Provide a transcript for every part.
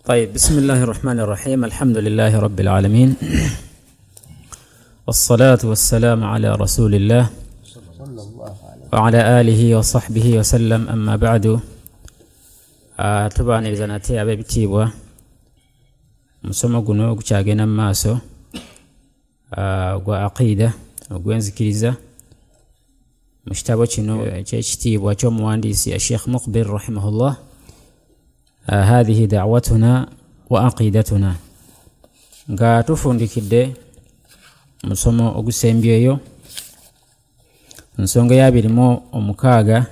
طيب بسم الله الرحمن الرحيم الحمد لله رب العالمين والصلاة والسلام على رسول الله وعلى آله وصحبه وسلم أما بعد tubaaniriza nate ab'ebitiibwa musomo guno gukyagenda mu maaso gwa aqida ogw'enzikiriza mu kitabo kino eky'ekitiibwa ky'omuwandiisi Sheikh Muqbil rahimahullah hadhihi da'watuna wa aqidatuna nga tufundikidde musomo ogusembyeyo nsonga ya 26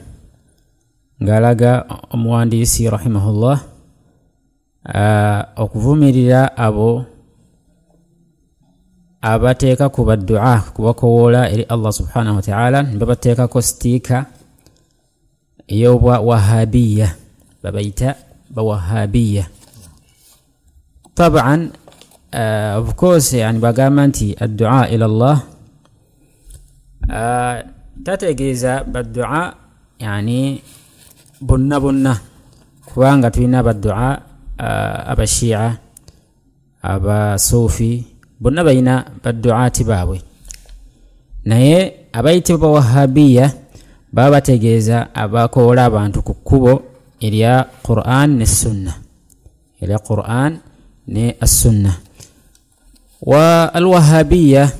ng'alaga omuwandiisi rahimahullah okuvumirira abo abateeka ku baddua kubakowoola eri Allah subhanahu wa ta'ala babateekako sitiika ey'obwa wahabiya babayita bawahabiya taban of course yani bagamba nti addua ila Allah tategeeza baddua yani bonna bonna kubanga tulina baddua abashia abasufi bonna balina badduati baabwe naye abayitibwa bawahabiya baba bategeeza abakoola abantu ku kkubo erya Quran ne Sunna erya Quran ne Sunna wa alwahabiya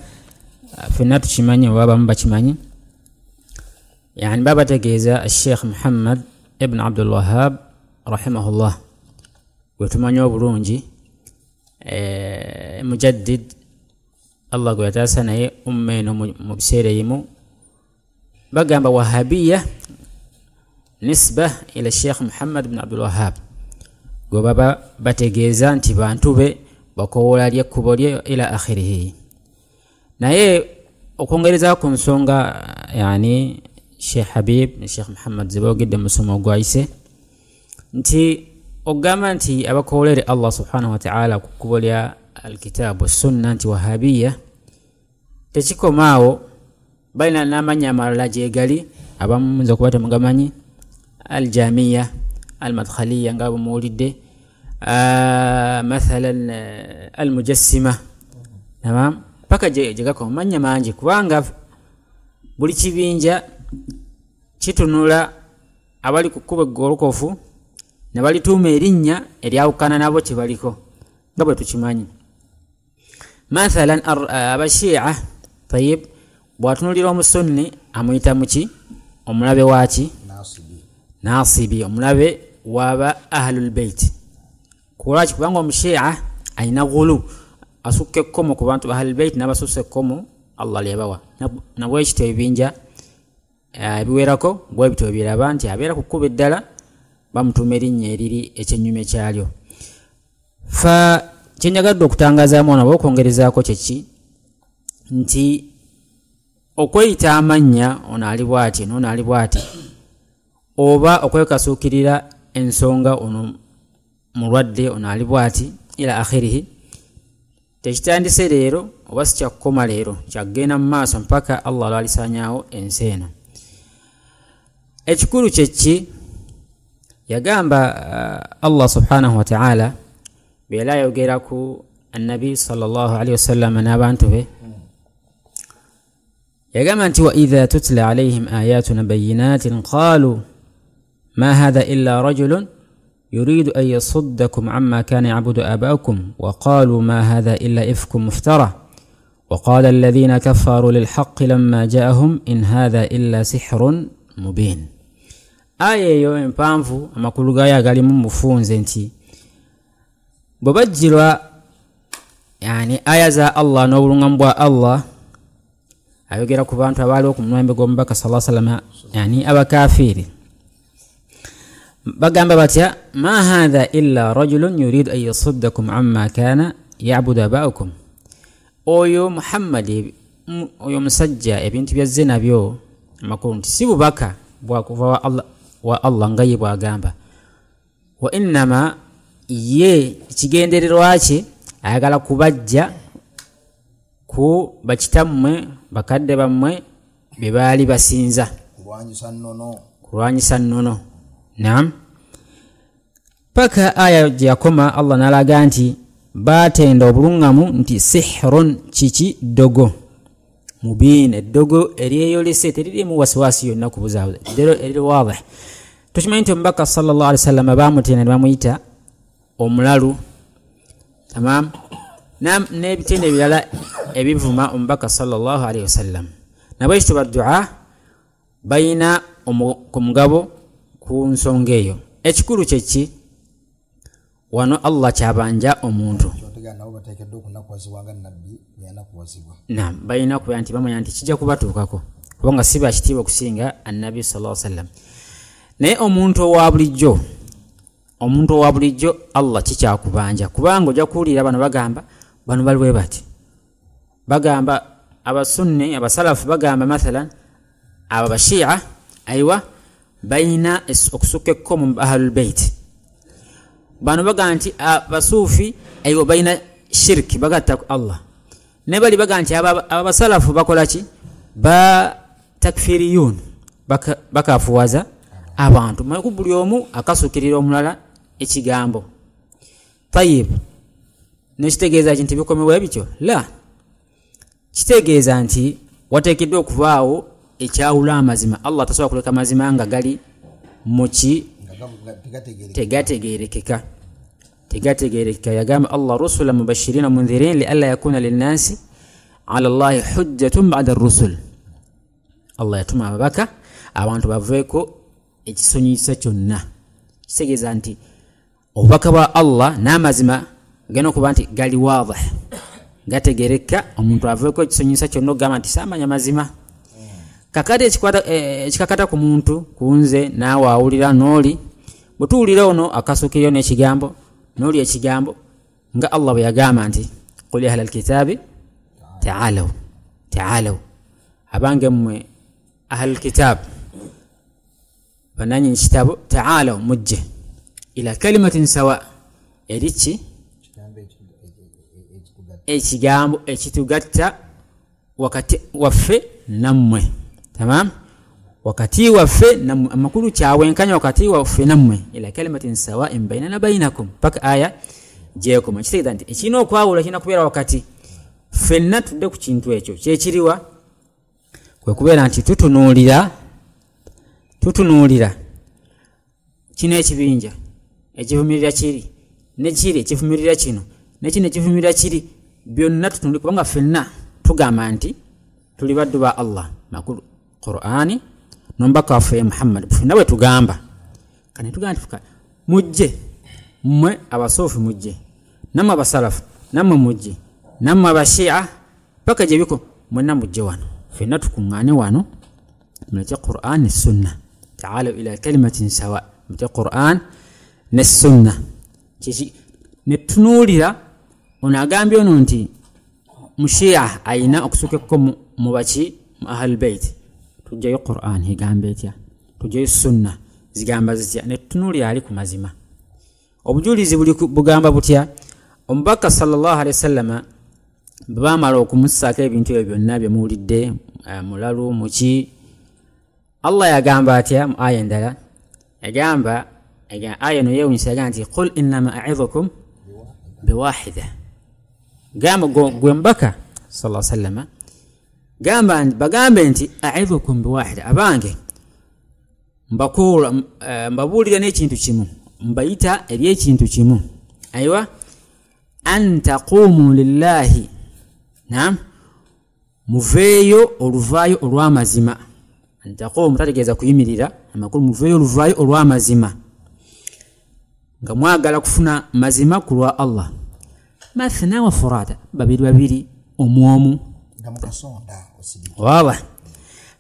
ffenna tukimanyi oba abamu bakimanyi yani baba bategeeza Sheikh Muhammad ibn Abdul Wahhab rahimahullah gwe tumanyi obulungi mujaddid Allah gwe yataasa naye umma eno mu biseera ebimu bagamba wahabiya nisba ila Sheikh Muhammad ibn Abdul Wahhab gwe baba bategeeza nti bantu be bakowoola ly'ekkubo lye ila akhirihi naye okwongereza ku nsonga yani Sheikh Habib ne Sheikh Muhammad zeboogedde mu musomo ogwayise nti ogamba nti abakoolere Allah subhanahu wa ta'ala ku kkubo lya alkitabu wassunna nti wahabiya tekikomaawo balina n'amannya amalala gye gali abamu muyinza okuba temugamanyi aljamiya almadkhaliya nga bwe muwulidde mathalan almujassima tamam paka gye gakoma mannya mangi kubanga buli kibinja kitunula abali ku kkubo eggolokofu ne balituuma erinnya eryawukana nabo kye baliko nga bwe tukimanyi mathalan abashia tayib bw'atunuulira omusunni amuyita muki omulabe waaki nasibi omulabe waba ahlul bait kulwaki kubanga omushia alina gulu asukka ekkomo ku bantu ba ahlul bait n'abasussa ekkomo Allah lyebawa nabwekityo ebibinja ebiwerako bwe bityo biraba nti abeera ku kkubo eddala bamutuuma erinnya eriri ekyennyume kyalyo fa kyenjagadde okutangazaamu wano oba okwongerezaako kyeki nti okweyita amannya ono ali bw'ati n'ono ali bw'ati oba okwekasuukirira ensonga ono mulwadde ono ali bw'ati ila akhirihi tekitandise leero oba si kyakukoma leero kyagenda mu maaso mpaka Allah lwalisaanyaawo ensi eno ekikulu kyeki yagamba Allah subhanahu wa ta'ala bwe yali ayogera ku annabi sallallahu alaihi wasallam n'abantu be yagamba nti wa idha tutla alaihim ayatuna bayinatin qalu ma hadha illa rajulun yuridu an yasuddakum amma kana yabudu abaukum wa qalu ma hadha illa ifkum muftara wa qala alladhina kafaru lilhaqqi lamma ja'ahum in hadha illa sihrun mubin aya eyo empanvu amakulu gayo agalimu mufunze nti bwe bajjirwa yani aya za Allah n'obulungamu bwa Allah ayogera ku bantu abaaliwo ku mulembe gw'omubaka sallallahu alaihi wasallam yani abakafiiri bagamba batya ma hadha illa rajulun yuridu an yasuddakum amma kana yabudu abaukum oyo Muhammad oyo musajja ebintu byazze nabyo amakulu nti si bubaka bwakuva wa Allah nga ye bwagamba wa innama ye ekigendererwa kye ayagala kubajja ku bakitammwe bakadde bammwe be baali basinza kulwanyisa nnono. Naam. Paka aya gye yakoma Allah n'alaga nti baatenda obuluŋŋamu nti sihrun kiki ddogo mubin, eddogo eryeyolese teririimu wasiwasi yonna kubuzaabuza, eddero eriri wadih. Tukimanyi nti omubaka sallallahu alaihi wasallam baamutenda ne bamuyita omulalu, tamam, n'ebitendo ebirala ebivuma omubaka sallallahu alaihi wasallam. Nabwekityo baddua balina omugabo ku nsonga eyo. Ekikulu kyeki wano Allah kyabanja omuntu, naam, balina okubeera nti bamanya nti kijja kubatuukako kubanga si bakitiibwa okusinga annabi sallallahu alaihi wasallam. Naye omuntu owa bulijjo, omuntu owa bulijjo Allah kikyakubanja, kubanga ojja kuwulira bano bagamba bano bali bwe bati, bagamba abasunni abasalafu bagamba mathalan abo abashia aiwa balina okusukka ekkomo mu ahlul bait, bano bagamba nti abasuufi aiwa balina shirki bagatta ku Allah, ne bali bagamba nti abasalafu bakola ki, ba takfiriyun, bakafuwaza abantu. Maku buli omu akasukirira omulala ekigambo. Tayib, nekitegeeza ki nti bikomebwa bityo? La, kitegeeza nti wateekeddwa okubaawo ekyawula amazima. Allah tasobola kuleka mazima nga gali muki tegategeerekeka, tegategeerekeka. Yagamba Allah rusula mubashirina mundhirin lialla yakuna linnasi ala llahi hujjatun ba'da rusul. Allah yatuma ababaka abantu baveeko ekisonyiyisa kyonna. Kitegeeza nti obubaka bwa Allah n'amazima gena okuba nti gali wadih, gategereka, omuntu aveeko ekisonyiyisa kyonna okugamba nti saamanya mazima. Kakati ekikakata ku muntu kunze naawe awulira n'oli, bwe tuwulira ono akasukiriyo n'ekigambo n'oli ekigambo, nga Allah bwe yagamba nti qul ya ahlal kitaabi taalaw taalaw, abange mmwe ahlul kitaab bannannyini kitabo, taalaw mujje ila kalimatin sawa, eri ki ekigambo ekitugatta wakati waffe nammwe, tamam, wakati waffe nammwe, amakulu kyawenkanya wakati waffe nammwe, ila kalimatin sawain bainana bainakum, paka aya gyekoma. Kitegeeza nti ekirina okwawula kirina kubeera wakati ffenna tudde ku kintu ekyo kyekiriwa, kwe kubeera nti tutunuulira kino ekibinja ekivumirira kiri ne kiri ekivumirira kino ne kino ekivumirira kiri, byonna tutunuulira, kubanga ffenna tugamba nti tuli baddu ba Allah, makulu Qur'ani n'omubaka waffe Muhammad, ffenna bwe tugamba. Kati tugamba nti mujje mmwe abasuufi mujje, nammwe abasalafu nammwe mujje, nammwe abashia paka gye biko mwenna mujje wano, ffenna tukuŋŋaane wano muleke Qur'an ne sunna. Taalaw ila kalimatin sawa, muleke Qur'an ne sunna. Ne tunuulira ono agambye ono nti mushia ayina okusukka ekkomo mu baki mu ahlul bait, tujjayo Qur'an egamba etya, tujjayo sunna zigamba zitya, ne tunuulira ali ku mazima. Obujulizi buli bugamba butya? Omubaka sallallahu alaihi wasallama bwe baamala okumussaako ebintu ebyo byonna bye muwulidde, mulalu muki, Allah yagamba atya mu aya endala? Yagamba aya eno yeewunyisa, yagamba nti qul innama aidhukum biwahida, gamba gwe mubaka sallallahu alaihi wasallama, gamba bagambe nti aidhukum biwahida, abange mbabuulira n'ekintu kimu, mbayita eri ekintu kimu, aiwa an taqumu lillahi, naam, muveeyo oluvaayo olw'amazima. An taqumu tategeeza kuyimirira, amakulu muveeyo oluvaayo olw'amazima nga mwagala kufuna mazima ku lwa Allah, mathna wa furada, babiri babiri, omu omu, wadah,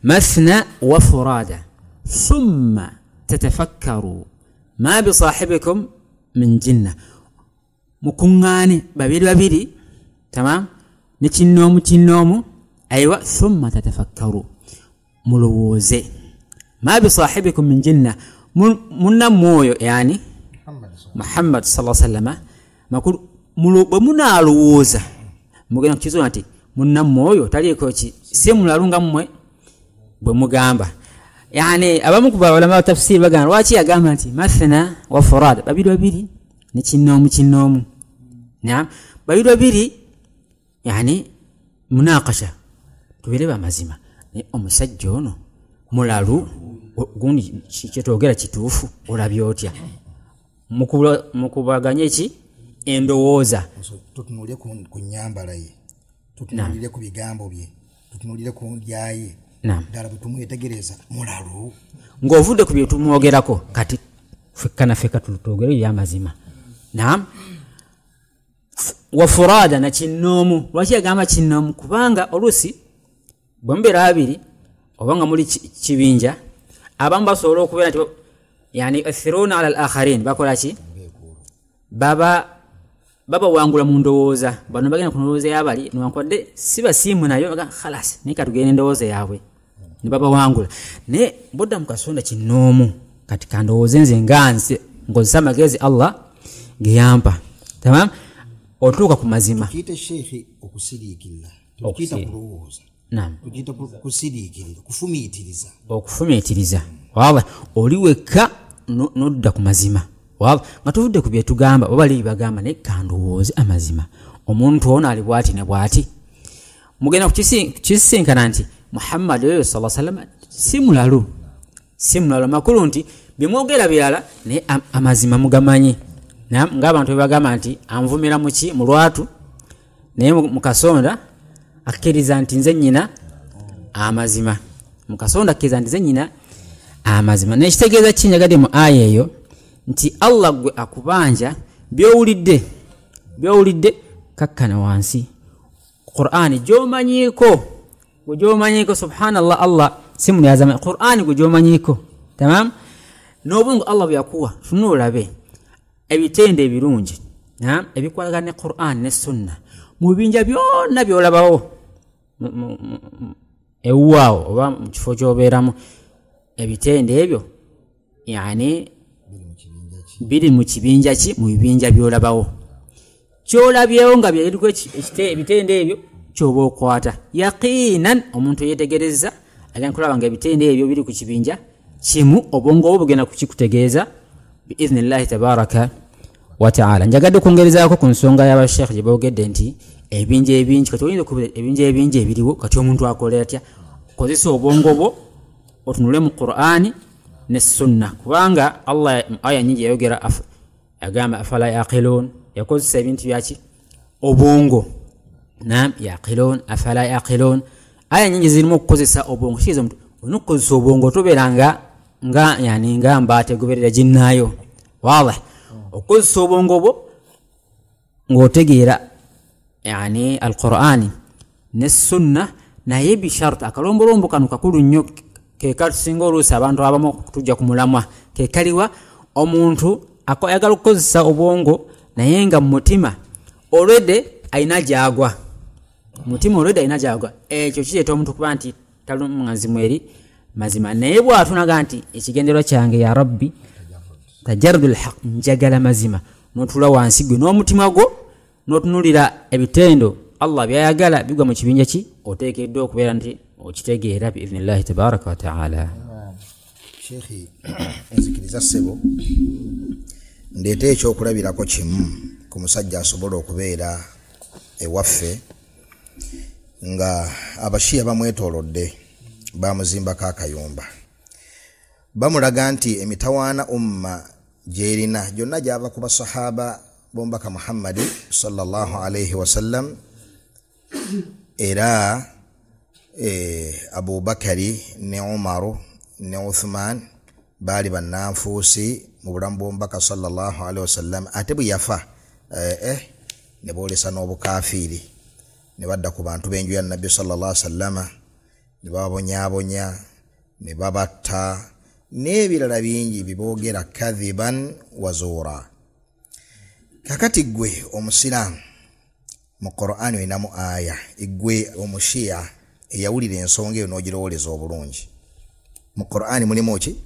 mathna wa furada, thumma tatafakkaru ma bisahibikum min jinna, mukuŋŋaane babiri babiri, tamam, ne kinnoomu kinnoomu, aiwa thumma tatafakkaru, mulowooze, ma bisahibikum min jinna, munnammwe oyo yani Muhammad sallallahu alaihi wasallam, makulu bwe munaalowooza mugenda kukizuula nti munnammwe oyo taliiko ki, si mulalu nga mmwe bwe mugamba. Yani abamu ku baulama tafsiri bagamba lwaki yagamba nti mathna wa furada, babiri babiri ne kinnoomu kinnoomu. Naam, babiri babiri yani munakasha, tubeere bamazima, naye omusajja ono mulalu, gundi kyetwogera kituufu, olabye otya? Mukubaganye ki endowooza. Tutunuulire ku nnyambala ye, tutunuulire ku bigambo bye, tutunuulire ku ndya ye, ddala bwe tumwetegereza mulalu. Ng'ovudde ku bye tumwogerako, kati ffekka na ffekka twogere ebyamazima. Naam, wa furada na kinnoomu. Lwaki yagamba kinnoomu? Kubanga oluusi bwe mubeera babiri oba nga muli kibinja, abamu basobola okubeera nti yani yu'thiruna ala al-akharin, bakola ki? Babawangula mu ndowooza. Bano bagenda ku ndowooza y'abali, newankubadde si basiimu nayo, bagamba khalas, naye katugende endowooza yaabwe, ne babawangula. Naye bodda mu kasonda kinnoomu, kati kandowooze nze nga nze ng'ozesa amagezi Allah ge yampa. Tamam, otuuka ku mazima. Tukiyite sheikhi okusiriikirira, tukiyita kulowooza. Naam, tukiyita kusiriikirira, kufumiitiriza. Okufumiitiriza. Wala oli wekka n'odda ku mazima. Wala nga tuvudde ku bye tugamba oba bali bagamba, naye kandowooze amazima, omuntu ono ali bw'ati ne bw'ati. Mugenda kukisisinkana nti Muhammad oyo sallallahu alaihi wasallam si mulalu, si mulalu. Makulu nti bye mwogera birala, naye amazima mugamanyi. Ng'abantu bwe bagamba nti anvumira muki mu lwatu, naye mu kasonda akkiriza nti nze nnyina amazima. Mu kasonda akkiriza nti nze nnyina amazima. Naye kitegeeza ki njagadde mu aya eyo nti Allah gwe akubanja by'owulidde, by'owulidde kakkana wansi. Qur'ani gy'omanyiiko, gwe gy'omanyiiko, subhanallah, Allah si mulyazama. Qur'ani gwe gy'omanyiiko, tamam, n'obwongo Allah bwe yakuwa, tunula olabe ebitendo ebirungi ebikwatagana ne Qur'an ne Sunna mu bibinja byonna by'olabawo ewuwaawo oba mu kifo ky'obeeramu, ebitendo ebyo yani biri mu kibinja ki? Mu bibinja by'olabawo. Ky'olabyewo nga byeriko ebitendo ebyo ky'oba okwata. Yaqiinan omuntu yeetegereza agenda kulaba nga ebitendo ebyo biri ku kibinja kimu, obwongo bwo bugenda kukikutegeeza biidhnillahi tabaraka wa taala. Njagadde okwongerezaako ku nsonga y'abasheekh gye boogedde nti ebibinja ebingi, kati oyinza okuba ebibinja ebingi ebiriwo, kati omuntu akola atya? Kozesa obwongo bwo otunule mu Qur'ani ne Sunna, kubanga Allah aya nyingi yayogera, yagamba afala yaqilun, yakozesa ebintu byaki? Obwongo. Naam, yaqilun, afala yaqilun, aya nyingi zirimu okukozesa obwongo. Kitegeeza omuntu olina okukozesa obwongo, tobeera nga yani nga mbaata egoberera ginnaayo. Wadah, okukozesa obwongo bwo ng'otegeera yani Alqur'ani ne Sunna, naye bishart. Akalombolombo kano kakulu nnyo, ke katusinga oluusi abantu abamu tujja ku mulamwa, ke kaliwa omuntu ayagala okukozesa obwongo naye nga mu mutima already alina gy'agwa, mutima already alina gy'agwa. Ekyo kireeta omuntu kuba nti talumwazimu eri mazima. Naye bw'atunaga nti ekigendererwa kyange ya Rabbi tajarrudul haq, njagala mazima, n'otuula wansi gwe n'omutima gwo n'otunuulira ebitendo Allah by'ayagala bigwa mu kibinja ki, oteekeddwa okubeera nti okitegeera biidhnillahi tabaraka wa taala. Sheikhi, nzikiriza ssebo ndeete ekyokulabirako kimu ku musajja asobola okubeera ewaffe nga abashiya bamwetoolodde, bamuzimbako akayumba, bamulaga nti emitawaana umma gyerina gyonna gyava ku basahaba b'omubaka Muhammadi sallallahu alaihi wasallam, era Abubakari ne Umaru ne Uthman baali bannanfuusi mu bulamu bw'omubaka sallallahu alaihi wasallam, ate bwe yafa ne boolesa n'obukafiiri, ne badda ku bantu b'enju ya Nabbi sallallahu alaihi wasallama ne bababonyaabonya ne babatta n'ebirala bingi biboogera kadhiban wa zuura. Kakati ggwe omusiraamu mu Qur'ani olinamu aya, ggwe omushiya eyawulira ensonga eyo n'ogirowooleza obulungi, mu Qur'ani mulimu ki?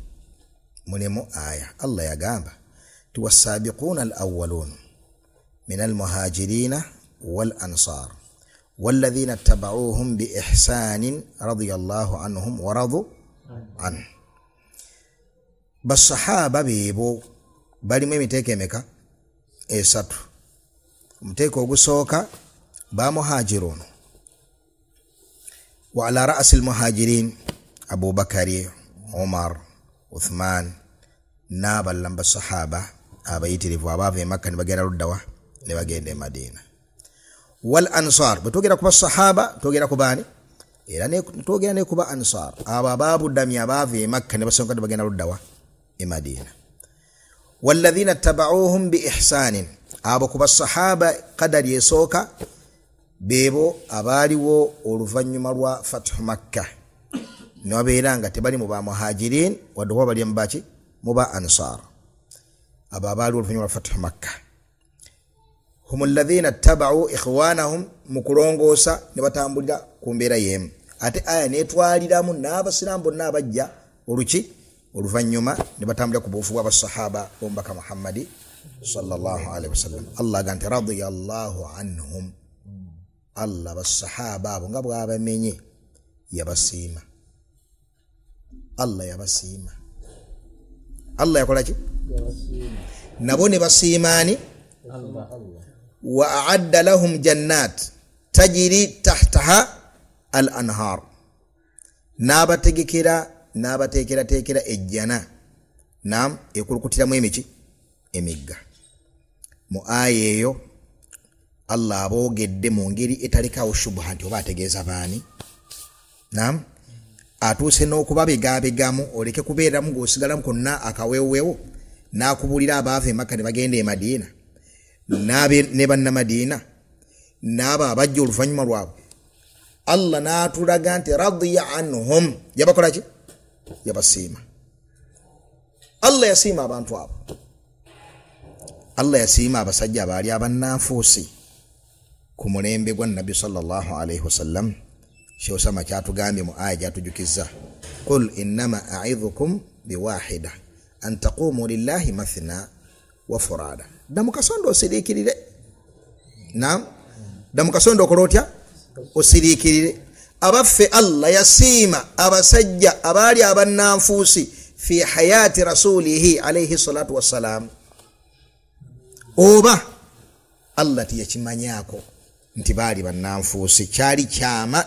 Mulimu aya. Allah yagamba ti wasaabiquuna al awwaluun min almuhajiriina wal ansar walladhina ittabauhum bi ihsanin radiyallahu anhum wa radu anhu. Basahaba beebo balimu emiteeko emeka? Esatu. Omuteeko ogusooka bamuhajirun, wa ala ra'si almuhajirin Abubakari, Umar, Uthman n'abalala mu basahaba abayitirivu abaava e Makka ne bagenda luddawa ne bagenda e Madina. Wal ansar, bwe twogera ku basahaba twogera ku baani? Era twogera ne ku ba ansar, abo abaabudamya abaava e Makka ne basonka ne bagenda luddawa e Madina. Walladhina tabauhum bi ihsanin, abo ku basahaba kadari esooka beebo abaaliwo oluvannyuma lwa fathu Makka ne babeera nga tebali mu ba muhajirin wadde oba bali mubaki mu ba ansar, abo abaaliwo oluvannyuma lwa fathu Makka. Hum alladhina tabau ikhwanahum, mu kulongoosa ne batambulira ku mbeera y'emu. Ate aya netwaliramu n'abasiraamu bonna abajja oluki oluvannyuma ne batambulira ku buufu bw'abasahaba b'omubaka Muhammadi sallallahu alaihi wasallam. Allah aga nti radiyallahu anhum, Allah basahaba abo nga bw'abamenye yabasiima. Allah yabasiima. Allah yakola ki? Nabo ne basiimaani. Wa a'adda lahum jannat tajiri tahtaha al anhar, n'abategekera n'abateekerateekera ejjana, nam ekulukutiramu emiki emigga. Mu aya eyo Allah aboogedde mu ngeri etalekawo shubha nti oba ategeeza baani. Nam atuuse n'okubabegaabegamu oleke kubeeramu ng'osigalamu konna akaweeweewo, n'akubuulira abaava e Makka ne bagenda e Madiina ne bannamadiina n'abo abajja oluvannyuma lwabwe. Allah n'atulaga nti radiya anhum, yabakola ki? Yabasiima. Allah yasiima abantu abo. Allah yasiima abasajja abaali abannanfuusi ku mulembe gwa Nabbi sallallahu alaihi wasallam. Sheikh Osama kyatugambye mu aya gyatujukiza, qul innama a'idhukum biwahida an taqumu lillahi mathna wa furada. Dda mu kasondo osiriikirire. Naam, dda mu kasondo okola otya? Osiriikirire. Abaffe Allah yasiima abasajja abaali abannanfuusi fi hayati rasulihi alaihi salatu wassalam. Oba Allah teyakimanyaako nti baali bannanfuusi, kyali kyama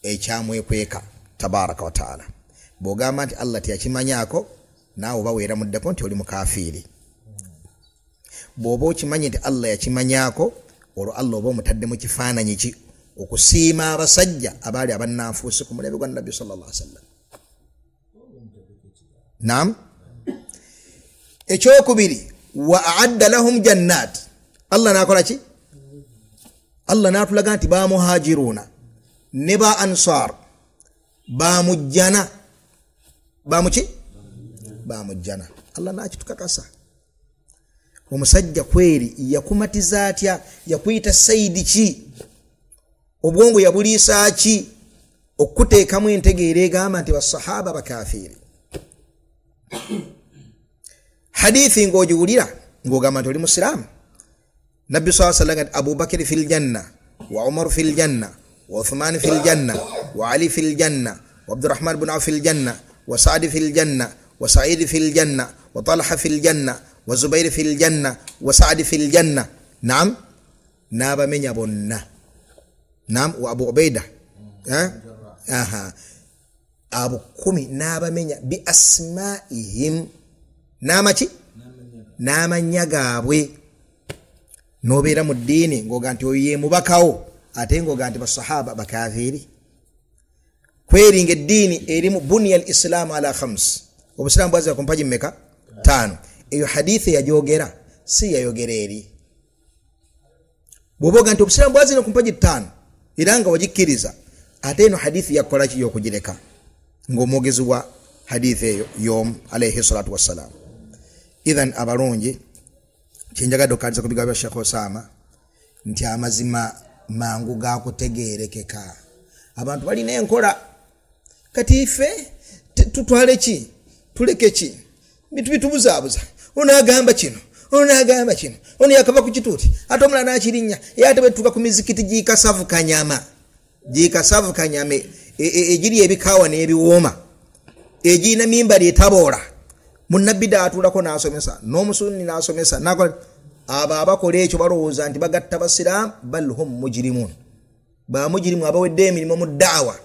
ekyamwekweka tabaraka wataala. Bw'ogamba nti Allah teyakimanyaako, naawe oba weeramuddeko nti oli mukafiiri. Bw'oba okimanyi nti Allah yakimanyaako, olwo Allah oba omutadde mu kifaananyi ki? Okusiima abasajja abaali abannanfuusi ku mulembe gwa Nabbi sallallahu alaihi wasallam. Naam. Ekyokubiri, wa a'adda lahum jannat, Allah n'akola ki? Allah n'atulaga nti bamuhajiruna ne ba ansar bamujjana, bamuki? Bamujjana. Allah n'akitukakasa. Omusajja kweri yakumatiza atya? Yakuyita saidi ki? Obwongo yabuliisa ki okuteekamu entegeera egamba nti basahaba bakafiiri? Hadithi ng'ogiwulira ng'ogamba nti oli musiraamu. Nabbi sallallahu alaihi wasallam, Abubakari fil janna wa Umar fil janna wa Uthman fil janna wa Ali fil janna wa Abdurrahman bin Auf fil janna wa Sa'd fil janna wa Sa'id fil janna wa Talha fil janna wa Zubair fil janna wa Sa'd fil janna. Naam, n'abamenya bonna. Naam, wa Abu Ubaida aha, abo 10 n'abamenya bi asma'ihim, n'amaki n'amannya gaabwe. N'obeera mu ddiini ng'oga nti oyo ye mubakawo, ate ng'oga nti basahaba bakafiiri. Kweringa eddiini erimu buniya al islaamu ala khams, obusiraamu bwazira ku mpagi mmeka? 5. Eyo hadithi yajogera si yayogera eri. Bw'oba oga nti obusiraamu bwazira ku mpagi 5 era nga wagikkiriza, ate eno hadithi yakola ki y'okugireka ng'omwogezi wa hadithi eyo y'omu alaihi salatu wassalam. Ithan abalungi, kyenjagadde okukaliza ku bigambo bya Sheikh Osama nti amazima mangu gakutegeerekeka. Abantu balina enkola, kati ife tutwale ki tuleke ki, bintu bitubuzaabuza. Ono agamba kino, ono agamba kino, ono yakava ku kituuti, ate omulala n'akirinnya. Ye ate bwe tutuuka ku mizikiti gikasavu kanyama, gikasavu kanyama egiri ebikaawa n'ebiwooma, egirina mimbali etaboola, Munnabida atuulako n'asomesa, n'omusunni n'asomesa, nakola. Abo abakola ekyo balowooza nti bagatta basiraamu, bal hum mujrimun, bamujirimu abawedde emirimu mu ddaawa,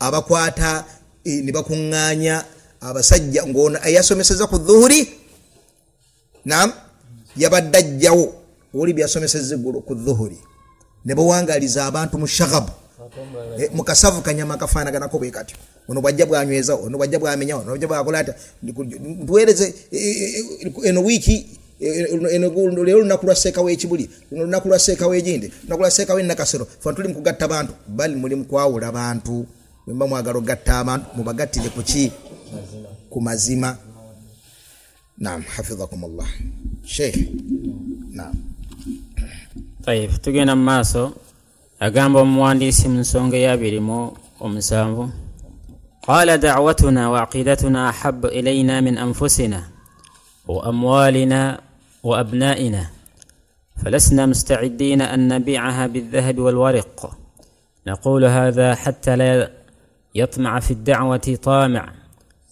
abakwata ne bakuŋŋaanya abasajja ng'ono eyasomeseza ku dhuhuri, naam, yabadde ajjawo oli byasomeseza eggulo ku dhuhuri, ne bawangaliza abantu mu shagabu, mu kasavu kanyama kafaanaganako bwe katyo. Ono bwajja bwanyweza, ono bwajja bwamenya, ono bwajja bwakola ata, ntuweereze eno wiiki, eno leero lunaku lwa sseeka w'ekibuli, luno lunaku lwa sseeka w'egindi, lunaku lwa sseeka w'ennakasero. Ffe tuli mu kugatta bantu, bali muli mu kwawula bantu. Bwe muba mwagala okugatta abantu, mubagattire ku ki? Ku mazima. Naam, hafidhakumullah Sheikh. Naam. Tayib, tugenda mu maaso. Agamba omuwandiisi mu nsonga eya 27, qala da'watuna wa aqidatuna ahabbu ilayna min anfusina wa amwalina wa abna'ina falasna musta'iddina an nabi'aha bidh-dhahabi wal-wariq naqulu hadha hatta la yatma'a fi ad-da'wati tami'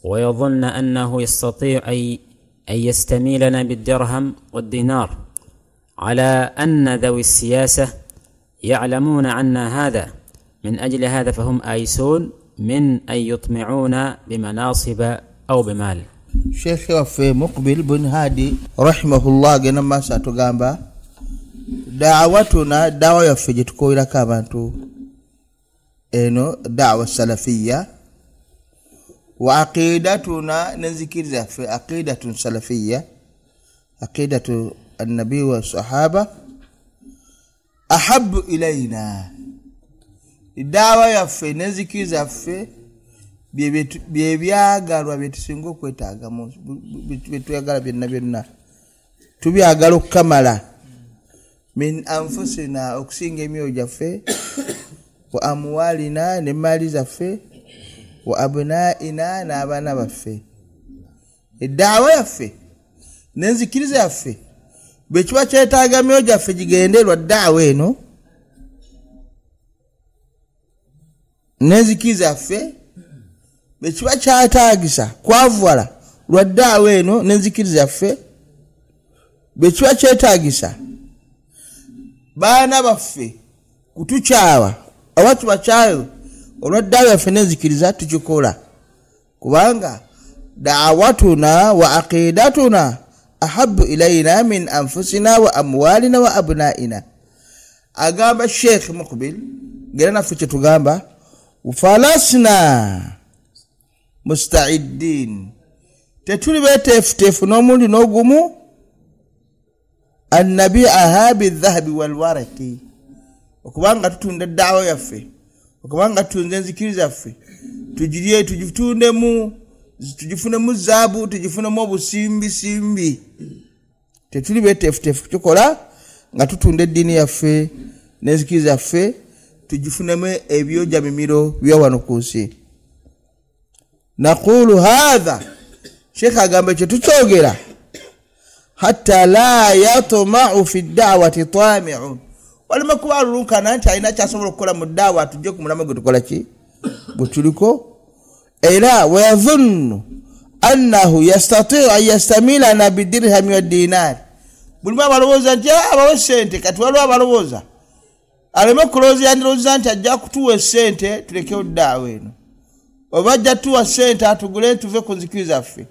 wa yadhunna annahu yastati' an yastamilana bid-dirham wad-dinar ala anna dhawi as-siyasa يعلمون عنا هذا من أجل هذا فهم آيسون من أن يطمعون بمناصب أو بمال. Sheikh waffe Muqbil bin Hadi rahimahullah gena maaso atugamba da'watuna, da'wa yaffe gye tukolerako abantu eno da'wa salafiyya, wa aqidatuna, n'enzikiriza yaffe aqidatun salafiyya, aqidatu annabi wa sahaba, ahabbu ilayna, da'wa yaffe n'enzikiriza yaffe byebyagalwa byetusinga okwetaaga, byetwagala byonna byonna tubyagala okukamala, min anfusina, okusinga emyoyo gyaffe, wa amwalina, n'emmaali zaffe, wa abnaina, n'abaana baffe. Eddaawa yaffe n'enzikiriza yaffe bwe kiba kyetaaga myoyo gyaffe gigende lwa ddaawa eno n'enzikiriza yaffe, bwe kiba kyetaagisa kwavuwala lwa ddaawa eno n'enzikiriza yaffe, bwe kiba kyetaagisa baana baffe kutukyawa oba tubakyawe olwa ddaawa yaffe n'enzikiriza, tukikola kubanga da'watuna wa aqidatuna ahabbu ilayna min anfusina wa amwalina wa abnaina. Agamba Sheikh Muqbil ngera naffe kye tugamba falasna musta'iddin, tetuli beteefuteefu n'omulundi n'ogumu, annabi'aha bidhahabi walwaraki, okubanga tutunda eddaawa yaffe, okubanga tutunze enzikiriza yaffe, tugirye tugitundemu, tugifunemu zaabu, tugifunemu obusimbisimbi. Tetuli beteefuteefu kukikola nga tutunda eddiini yaffe n'enzikiriza yaffe, tugifunemu ebyoja mimiro bya wano ku nsi. Naqulu hadha, Sheikh agamba ekyo tukyogera, hatta la yatma'u fi dda'wati tami'un, waleme kuba alulunkana nti alina kyasobola okukola mu ddaawa atujje ku mulamwa gwe tukola ki bwe tuliko, era wayadhunnu annahu yastati'u an yastamilana bidirhami waddinaari, bulimu abalowooza nti abawe sente. Kati waliwo abalowooza aleme kulowooza, yandirowooza nti ajja kutuwa esente tulekewo ddaawa eno, oba ajja tuwa sente atugule tuve ku nzikiriza zaffe,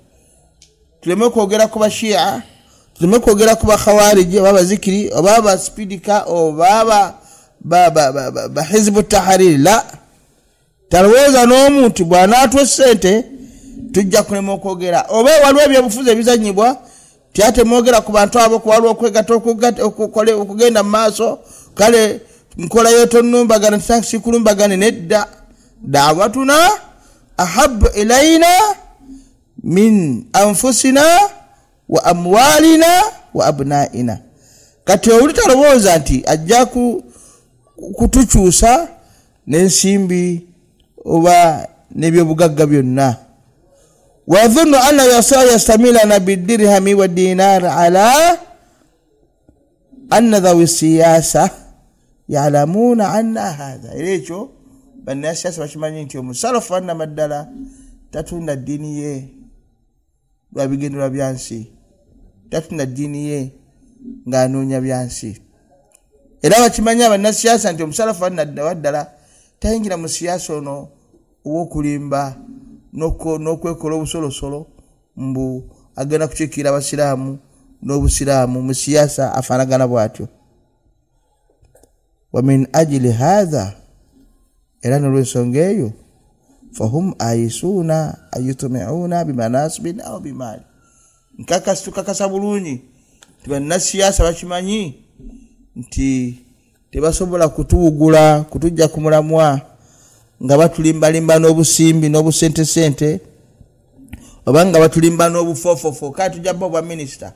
tuleme kwogera ku bashia, tuleme kwogera ku bakhawariji oba abazikiri oba abasipidika oba bahizibu tahariri. La, talowooza n'omuntu bw'anaatwa sente tujja kulema okwogera, oba waliwo ebyobufuzi ebizanyibwa tyate mwogera ku bantu abo, ku waliwo okwegatta okugenda mu maaso, kale nkola yetonnumbagana sikulumbagane nedda. Da'watuna ahabbu ilayna min anfusina wa amwalina wa abnaina. Kati oli talowooza nti ajja kutukyusa n'ensimbi oba n'ebyobugagga byonna. Wadhunnu anna yastamilana bidirhami wa dinar ala anna dhawi siyasa ya'lamuna anna hadha. Era ekyo bannasiyaasa bakimanyi nti omusalafu annamaddala tatunda ddiini ye. lwa bigendererwa bya nsi, tatunda ddiini ye ng'anoonya bya nsi. Era bakimanyi abannasiyaasa nti omusalafu waddala tayingira mu siyaasa ono ow'okulimba n'okwekola obusolosolo mbu agenda kukiikirira abasiraamu n'obusiraamu. Mu siyaasa afaanagana bw'atyo. Wa min ajili haadha, era n'olwensonga eyo, fahum ayisuuna ayutumiuna bimanasibin aw bimaali. Nkakasi tukakasa bulungi nti bannasiyaasa bakimanyi nti tebasobola kutuwugula kutujja ku mulamwa nga batulimbalimba n'obusimbi n'obusentesente, oba nga batulimba n'obufofofo. Kale tujja kuba bwa minisita,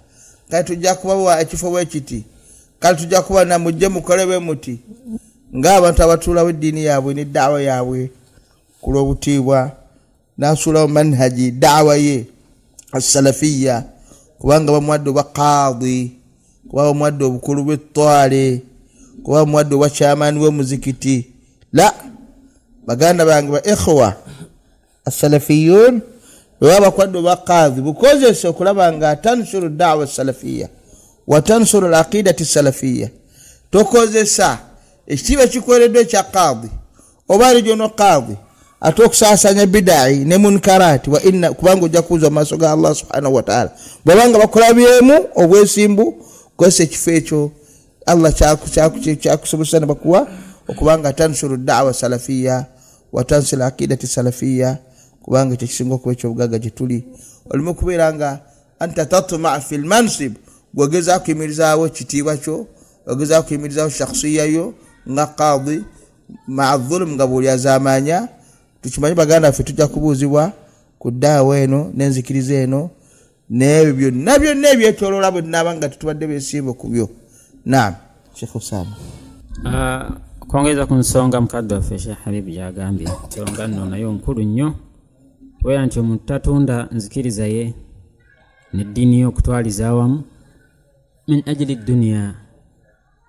kale tujja kubawa ekifo bwe kiti, kale tujja kuba namujje mukole bwe muti, ng'abantu abatuulawo eddiini yaabwe n'eddaawa yaabwe ku lw'obutiibwa, n'asuulawo manhaji daawa ye assalafiya, kubanga bamuwadde obwa qaadi, kuba bamuwadde obukulu bw'ettwale, kuba bamuwadde obwa kyamaani w'omuzikiti. La, baganda bange ba ikhwa assalafiyun, bwe baba bakwadde obwa qaadi, bukozese okulaba nga tansuru daawa assalafiya wa tansuru al-aqidati assalafiya. Tokozesa ekitiibwa ekikwereddwa ekya qaadi oba ali gyono qaadi ate okusaasanya bidai ne munkarati wa inna, kubanga ojja kubuuza mu maaso ga Allah subhanahu wa ta'ala. Bw'abanga bakulabyemu obwesimbu, kozesa ekifo ekyo Allah kyakusobozesa ne bakuwa okubanga tansuru daawa salafiya wa tansuru aqidati salafiya, kubanga ekyo kisinga okuba ekyobugagga gye tuli. Olimu okubeera nga anta tatma fi lmansib, gweogezaako kuyimirizaawo ekitiibwa kyo, ogezaako kuyimirizaawo shakhsiya yo nga qaadi maa dhulum, nga bw'olyazaamaanya. Tukimanyi baganda ffe tujja kubuuzibwa ku ddaawa eno n'enzikiriza eno n'ebyo byonna byonna ebyetoloola bwe tunaaba nga tetubadde beesiibo ku byo. Naam, Sheikh Osama. Kwongeza ku nsonga mukadde waffe Sheikh Habib gy'agambye, nsonga nno nayo nkulu nnyo, kubeera nti omuntu tatunda nzikiriza ye n'eddiini ye okutwaliza awamu min ajili dduniya,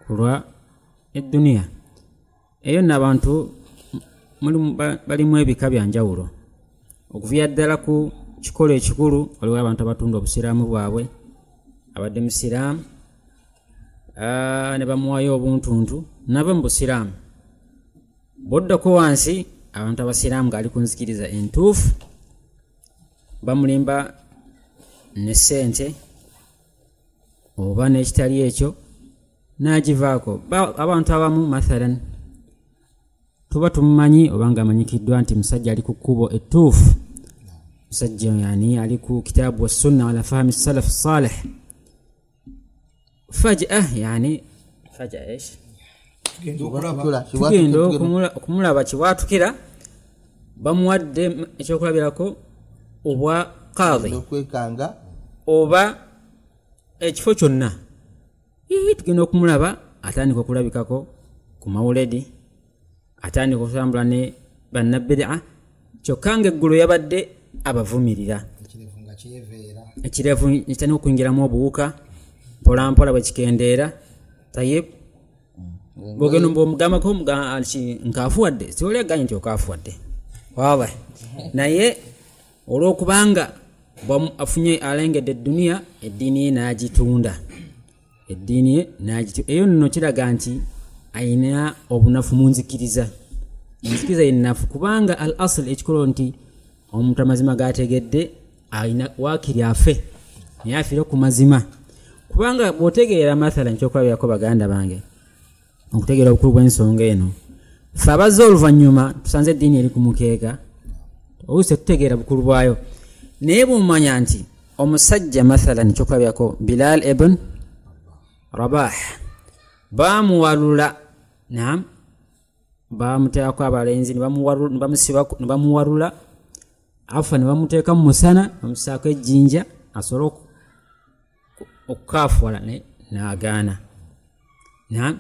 kulwa edduniya. Eyo nno abantu balimu ebika bya njawulo, okuviira ddala ku kikolo ekikulu. Waliwo abantu abatunda obusiraamu bwabwe, abadde musiraamu ne bamuwayo obuntuntu nava mu busiraamu. Bw'oddako wansi, abantu abasiraamu ng'ali ku nzikiriza entuufu bamulimba ne ssente oba n'ekitali ekyo n'agivaako. Abantu abamu mathalan tuba tumumanyi oba ng'amanyikiddwa nti musajja ali ku kkubo ettuufu, musajja yani ali ku kitaabu wassunna ala fahmi salaf salih, faj'a yani faj'a ish tugenda okumulaba kibwatukira bamuwadde ekyokulabirako obwa qaadi oba ekifo kyonna. Tugenda okumulaba atandika okulabikako ku mawuledi, atandika okutambula ne bannabbidaa, kyokka ng'eggulo yabadde abavumirira, ekirevu kitandika okuyingiramu obuwuka mpolampola bwe kikendeera. Tayib, bwogenda bw'omugambako nkaafuwadde, siwali aganye nti okaafuwadde waaba, naye olw'okubanga afunye alengedde edduniya, eddiini ye n'agitunda, eddiini ye n'agitunda. Eyo nno kiraga nti ayina obunafu mu nzikiriza, enzikiriza ye nnafu, kubanga al asl ekikolo nti omuntu amazima g'ategedde ayina waakiri afe, naye afiire ku mazima. Kubanga bw'otegeera mathalan ekyokulabirako baganda bange, okutegeera obukulu bw'ensonga eno, ffe abazze oluvannyuma tusanze eddiini eri ku mukeeka, oluusi tetutegeera bukulu bwayo. Naye bw'omanya nti omusajja mathalan ekyokulabirako Bilal ibn Rabah bamuwalula, naam, bamuteekako abalenzi ne bamuwalula, afa ne bamuteeka mu musana, bamusaako ejjinja asobole okukafuwala, naye n'agaana. Naam,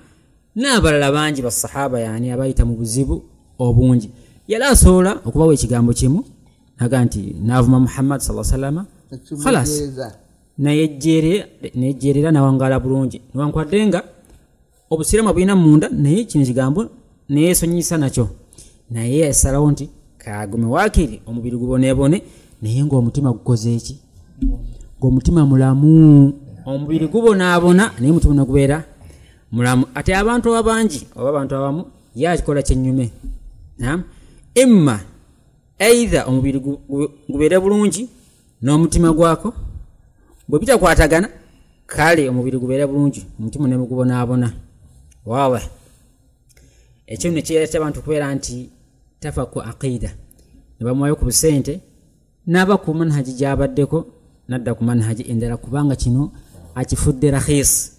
n'abalala bangi basahaba yani abayita mu buzibu obungi, yali asobola okubawa ekigambo kimu naga nti n'avuma Muhammad sallallahu alaihi wasallam, khalas, neyejjeerera nawangala bulungi, newankubadde nga obusiraamu bulina munda, naye kino ekigambo neyesonyisa nakyo, naye asalawo nti kagume waakiri omubiri guboneebone, naye ng'omutima gukoze eki? Ng'omutima mulamu, omubiri gubonaabona naye omutima negubeera mulamu. Ate abantu abangi oba abantu abamu ye akikola kyennyume. Naam, imma either omubiri gubeere bulungi n'omutima gwako, bwe bitakwatagana kale omubiri gubeere bulungi omutima ne gubonaabona. Wawe ekyo nno kireeta abantu okubeera nti tafa ku aqida, ne bamuwayo ku busente n'aba ku manhaji gy'abaddeko n'adda ku manhaji endala, kubanga kino akifudde rakhis,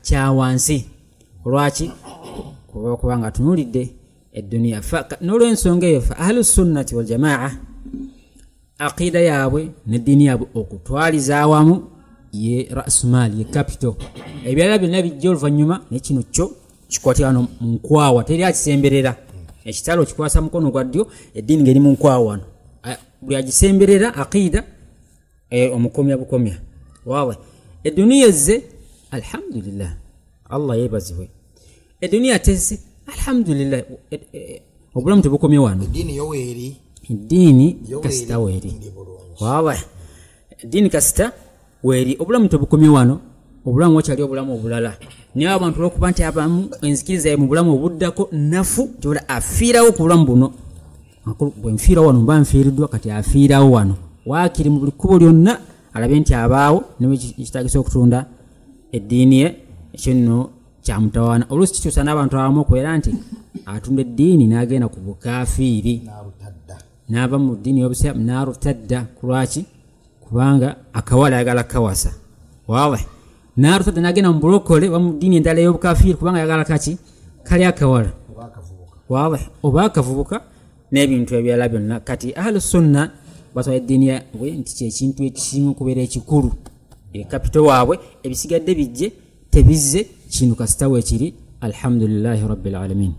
kya wansi. Olwaki? Kubanga atunuulidde edduniya. N'olwensonga eyo fa ahlu sunnati wal jamaa aqida yaabwe n'eddiini yaabwe okutwaliza awamu ye rasumaali, ye capital. Ebirala byonna bijja oluvannyuma, naye kino kyo kikwatira wano mu nkwawa, teri akisemberera. Ekitalo kikwasa mukono gwa ddyo, eddiini ng'eri mu nkwawa wano. Buli agisemberera aqida omukomya bukomya. Wawe edduniya ezze, alhamdulillah, Allah yeebazibwe. Edduniya tezze, alhamdulillah, obulamu tebukomye wano. Eddiini kasita weeri. Wawe eddiini kasita weeri, obulamu tebukomye wano, obulamu wakyali obulamu obulala. Naye abantu olwokuba nti abamu enzikiriza mu bulamu obuddako nafu, tiola afiirawo ku bulamu buno. Bwe nfiirawo wano mba nfiiriddwa, kati afiirawo wano waakiri mu buli kkubo lyonna alabe nti abaawo ne kitaagisa okutunda eddiini ye. Ekyo nno kyamutawaana. Oluusi kikyusa n'abantu abamu okubeera nti atunda eddiini n'agenda ku bukafiiri, n'ava mu ddiini y'obusiraamu n'arutadda. Ku lwaki? Kubanga akawala ayagala kawasa. Wawe n'arutadda n'agenda mu bulokole oba mu ddiini endala ey'obukafiiri, kubanga ayagala kaki? Kali akawala. Wawe oba akavubuka n'ebintu ebirala byonna. Kati ahlu sunna batwala eddiini yaabwe nti kyekintu ekisinga okubeera ekikulu, ekapito waabwe, ebisigadde bijje tebizze, kino kasita weekiri. Alhamdulillahi rabbil alamin.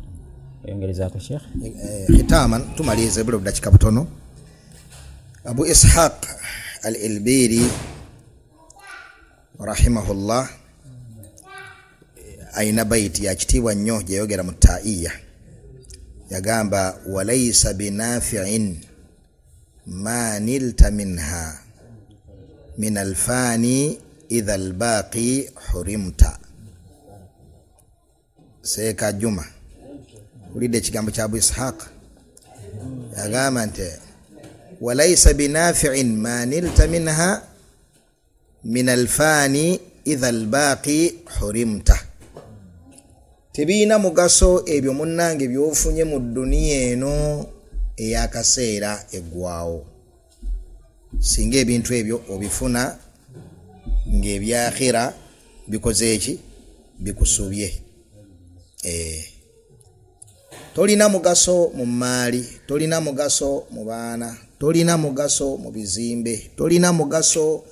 Oyongerezaako Sheikh? Khitaman, tumalirize buli budakika butono. Abu Ishaq al-Ilbiri rahimahullah ayina baiti ya kitiibwa nnyo gyeyogera mu Taiya. Yagamba walaysa binafi'in ma nilta minha min alfani idha albaqi hurimta. Seeka Juma, ulidde ekigambo kya Abu Ishaq. Yagamba nti walaysa binafi'in ma nilta minha min alfani idha albaqi hurimta. Tebiina mugaso ebyo munnange by'ofunye mu dduniya eno ey'akaseera eggwawo. Singa ebintu ebyo obifuna ng'ebyakhira bikoze eki? Bikusubye. Tolina mugaso mu mmaali, tolina mugaso mu baana, tolina mugaso mu bizimbe, tolina mugaso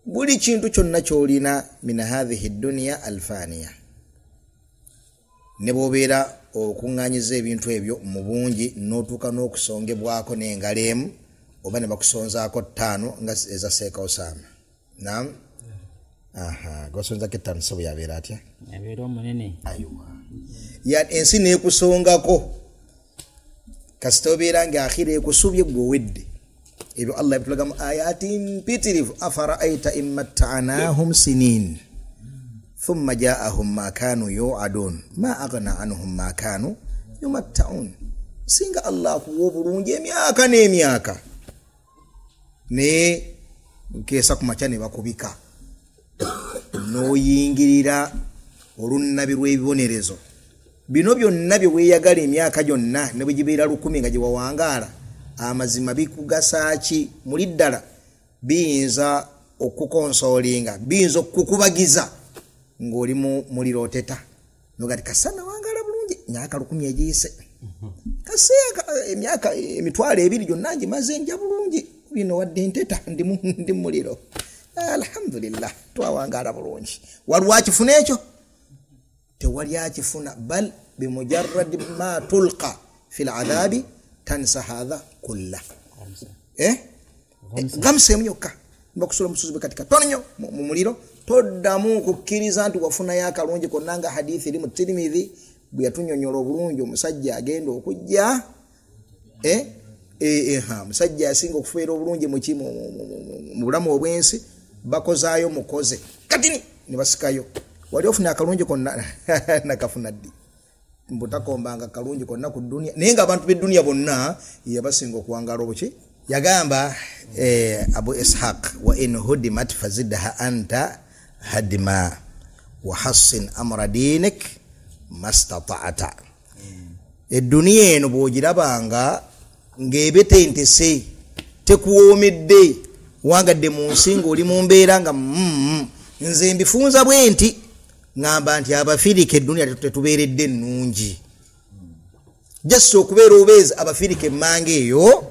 buli kintu kyonna ky'olina min hadhihi dduniya alfaniya. Ne bw'obeera okuŋŋaanyiza ebintu ebyo mu bungi n'otuuka n'okusongebwako n'engalo emu oba ne bakusonzaako ttaano nga eza Seeka Osama. Naam? Aha, gwasonzako ettaano ssebo yabeera atya? Yabeera omunene. Ayiwa. Ensi n'ekusongako kasita obeera ng'akhira ekusubye gwe owedde. Ebyo Allah yabitulaga mu ayati mpitirivu. Afaraaita immatta'nahum sinin thumma ja'ahum ma kanu yu'adun ma aghna anhum ma kanu yumatta'un. Singa Allah akuwa obulungi emyaka n'emyaka, naye nkeesa ku makya ne bakubika n'oyingirira olunnabi lw'ebibonerezo bino byonna bye weeyagala emyaka gyonna ne bwe gibeera 1000 nga gye wawangaala, amazima bikugasa ki? Muli ddala biyinza okukonsolinga, biyinza okukubagiza ng'oli mu muliro oteta noga ti kasana wangaala bulungi myaka 1000 egiyise, kaseera emyaka 20,000 gyonna ngimaze nja bulungi, bino wadde nteta ndi muliro, alhamdulillah twawangaala bulungi. Waliwo akifuna ekyo? Tewali akifuna. Bal bimujarradi ma tulqa fi ladhabi tansa hadha kulla. Gamsa emu yokka bakusula omusuzi bwe kati katono nnyo mu muliro, toddamu kukkiriza nti wafunayo akalungi konna. Nga hadithi eri mu Tirmidhi bwe yatunyonnyola obulungi, omusajja agenda okujja Musajja asinga okufuera obulungi mu bulamu obw'ensi, bakozaayo mukoze katini ne basikayo. Wali ofuna akalungi konna nakafuna ddi? Mbutakombanga kalungi konna ku dunia, naye nga abantu b'edduniya bonna yabasinga okuwangaala obuki. Yagamba Abu Ishaq, wa in hudimat fazidha anta hadima wa hassin amra dinik mastata'ata. Edduniya eno bw'ogirabanga ng'ebetentese, tekuwoomedde, wangadde mu nsi ng'oli mu mbeera nga nze mbifunza bwe nti ŋŋamba nti abafirika edduniya tetubeeredde nnungi. Just okubeera obubeezi abafirika emmanga eyo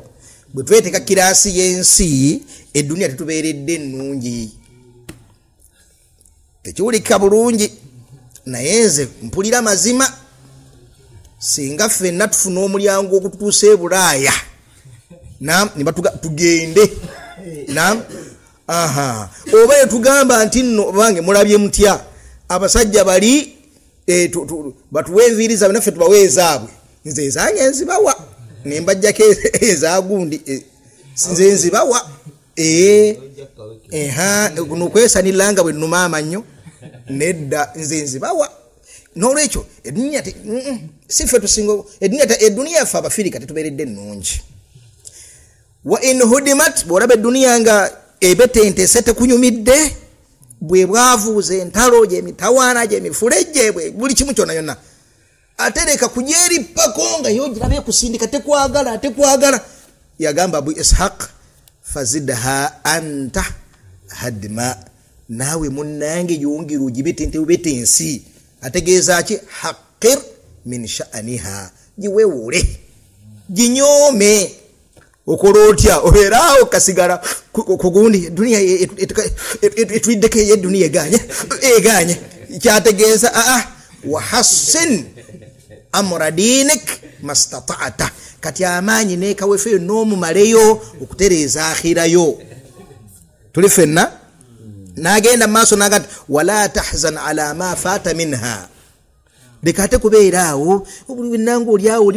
bwe tweteeka kiraasi y'ensi, edduniya tetubeeredde nnungi. Tekiwulika bulungi, naye nze mpulira mazima. Singa ffenna tufuna omulyango ogututuusa e Bulaaya, naam, ne batuga tugende, naam, aha, oba ne tugamba nti nno bange mulabye mutya abasajja bali batuwe enviiri zaabwe naffe tubawe ezaabwe, nze ezange nzibawa ne mbajjako ezagundi, nze nzibawa nokwesanira nga bwe nnuma amannyo, nedda nze nzibawa. N'olwekyo eduniya si ffe tusinga eduniya yaffe abafirika tetubeeredde nnungi. Wa in hudimat, bw'olaba eduniya nga ebetentese tekunyumidde, bwe bwavuuza entalo gy'emitawaana gy'emifulejje buli kimu kyonna yonna, ate leka kugyerippako nga yo giraba ekusindika tekwagala tekwagala. Yagamba Abu Ishaq, fazidha anta hadma, naawe munnange yongera ogibetente bubetensi. Ategeeza ki? Haqir min sha'aniha, giweewule ginyoome. Okola otya? Obeeraawo kasigala kugundi duniya etuliddeko ey'edduniya eganye eganye. Kyategeeza aa wahassin amra dinik mastata'ata, kati amaanyi n'ekawefeyo n'omumaleyo okutereeza akhirayo. Tuli ffenna. N'agenda mu maaso n'agamba nti wala tahzan ala ma fata minha, leka ate kubeera awo buli nanga oli awo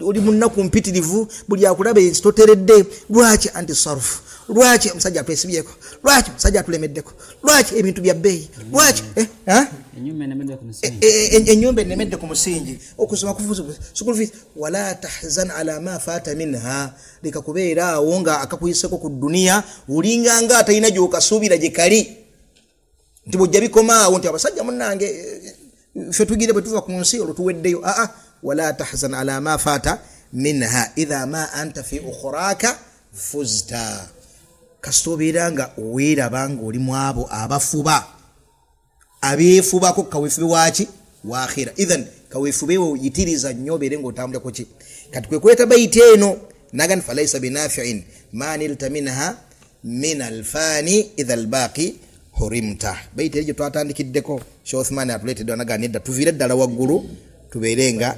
oli mu nnaku mpitirivu, buli akulaba ensi toteredde. Lwaki? Anti sarfu. Lwaki omusajja atwesibyeko? Lwaki omusajja atulemeddeko? Lwaki ebintu bya bbeeyi? Lwaki ennyumba enemedde ku musingi, okusoma kufuuza school fees. Wala tahzan ala ma fata minha, leka kubeera awo nga akakuyiseko ku dduniya olinga nga atalina gy'okasuubira gye kali, nti bw'ojja bikomaawo nti abasajja munnange ffe tugire bwe tuva ku nsi olwo tuweddeyo. Aa wala tahzan ala ma fata minha idha ma anta fi ukhuraka fuzta, kasita obeera nga weeraba ng'oli mu abo abafuba abeefubako kawefube waaki waakhira. Ithan kawefube oyitiriza nnyo obeere ng'otambula ku ki. Kati kwe kuleeta bayiti eno naga nti falaisa binafiin ma nilta minha min alfani idha albaqi hurimta. Bayiti eri gye twatandikiddeko Sheikh Uthman atuleetedde naga nedda tuviire ddala waggulu tubeere nga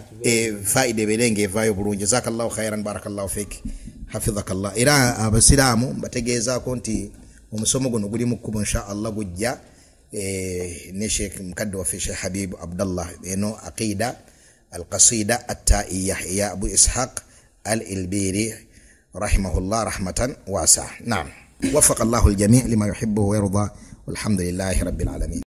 faida ebeere nga evaayo bulungi. Jazakallahu khairan, barakallahu fik, hafidhakallah. Era abasiraamu mbategeezaako nti omusomo guno guli mu kkubo insha Allah gujja ne Sheikh mukadde waffe Sheikh Habib Abdallah, eno aqida alqasida attaiya eya Abu Ishaq al-Ilbiri rahimahullah rahmatan wasa. Naam, wafaqa Allahu aljami' lima yuhibbu wa yarda, walhamdulillahi rabbil alamin.